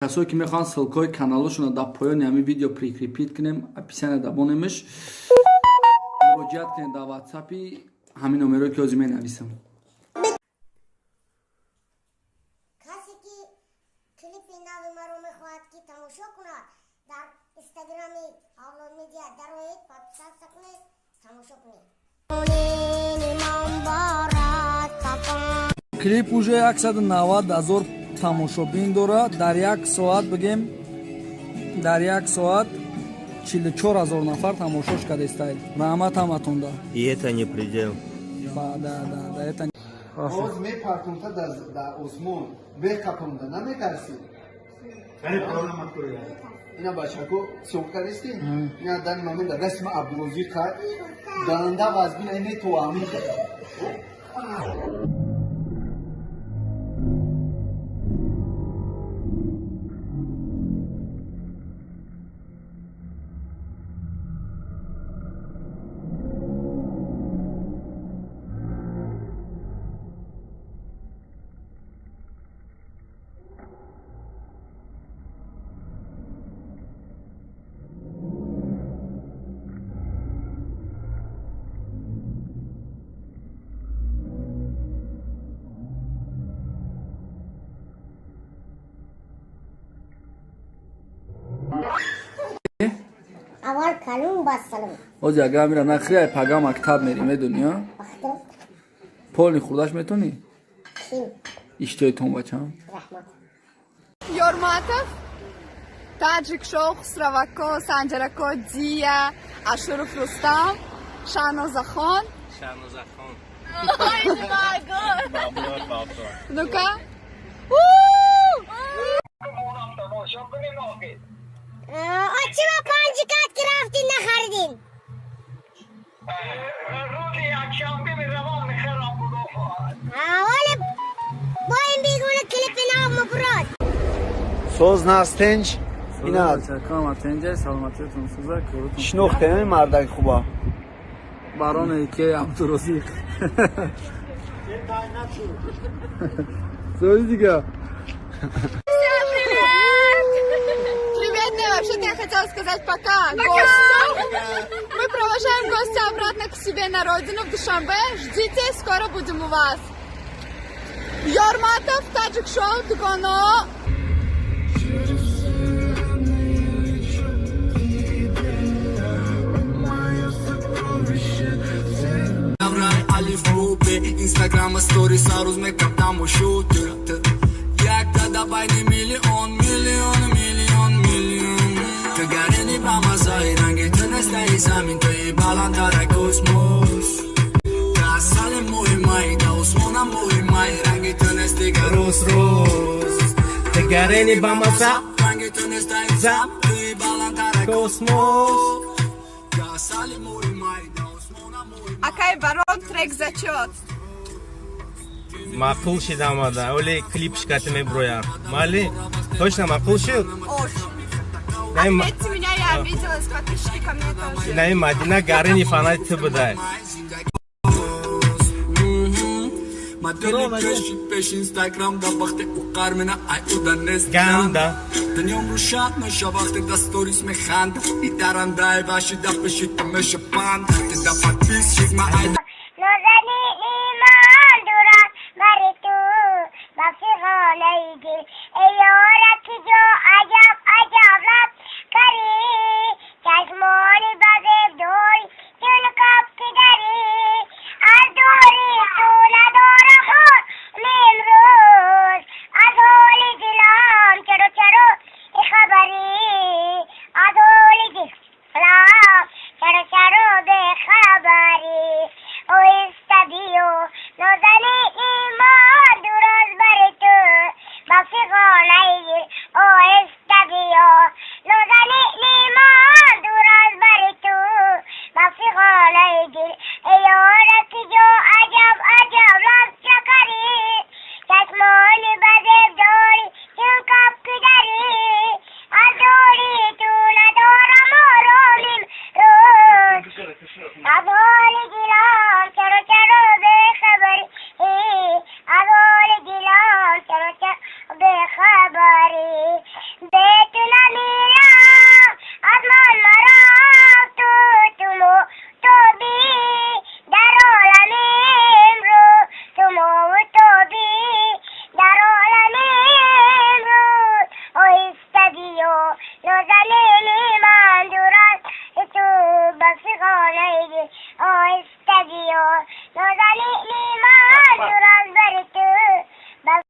Касое ки мехоҳанд, ссылкаҳои каналошонро дар поёни ҳамин видео прикрепить кунем, описание дабонемш, муроҷиат кунед дар ватсапи ҳамин номерое ки ҳозир менависам. Касе ки клипи нави маро мехоҳад ки тамошо кунад, дар инстаграми Авлод Медиа дароед, подписаться кунед, тамошо кунед. Клип уже 190 ҳазор тамошобин дорад дар як соат, бигем, дар як соат 44 ҳазор нафар тамошош кардестай. Раҳмат ҳаматонда. И это не предел. Да, это Боз мепартонта дар осмон, беқапонда наметарсӣ? Ина бачако съёмка нести, ина дани момент дар дасти ма Абдурозиқ ганда вазбина метоам. Аввал калун басалам. Ҳозир агар амира нахӯри, ай пага мактаб мерӣ, медонӣ, а? Вақтам. Полни хӯрдаш метонӣ? Ким? Иштиҳои бачам. Раҳмат. Йорматов, Таджик Шоу, Хусравако, Санджарако, Дия, Ашуров Рустам, Шанозахон. Шанозахон. Ой, не могу. Ну-ка. Чима панҷикат ки рафтин, нахаридин? Рӯзи якшанбе меравам, мехарам, худо хоҳад. Оле бо ин бигуна клипи нав муброд. Соз настенҷ ина. Саломатиятон суза. Шинохтем мардаки хуба. Бароне ки Абдурозиқ сои дига. Всем привет! Привет, не, вообще-то я хотела сказать пока гостю. Мы провожаем гостя обратно к себе на родину, в Душанбе. Ждите, скоро будем у вас. Йорматов, Таджик Шоу, Дугоно. Инстаграма сторис рӯз мекам тамошо. Як дада байни миллион, миллион, миллион, миллион. Ту гарени ба маззаи ранги ту нестаи замин, туи баландтара космос. Ту асали муҳимаи да осмона муҳимаи, ранги ту нест дигар рӯз рӯз. Ту гарени ба мазза ранги ту нестаи зам, туи баландтара космос. Ту асали муҳимаи да осмона муҳимаи. Акай Барон, трек зачет. Маъқул шид омада, оле клип шикати меброя. Мали, точно маъқул шуд? Очень. Отметьте меня, я обиделась, подписчики ко мне тоже. Наи Мадина гарини фанати ту будай. Модели пеши пеш инстаграм да вақте уқар мена ай уда нест. Ганда. Дунём рӯшан меша вақте да сторис механда и дарандай ваши да пеши ту меша панда ты да подписчик ма ай. Нозани имон дурад бари ту ба фиғонаи дил, эй ёра, ки ҷо аҷаб аҷаб лаб карӣ, чашмони базеб дорӣ чун кабки дарӣ, аз дури ту надорам хор имрӯз, аз ҳоли дилам чаро чаро хабарӣ, аз ҳоли дилам чаро чаро бехабарӣ. Болои оҳиста.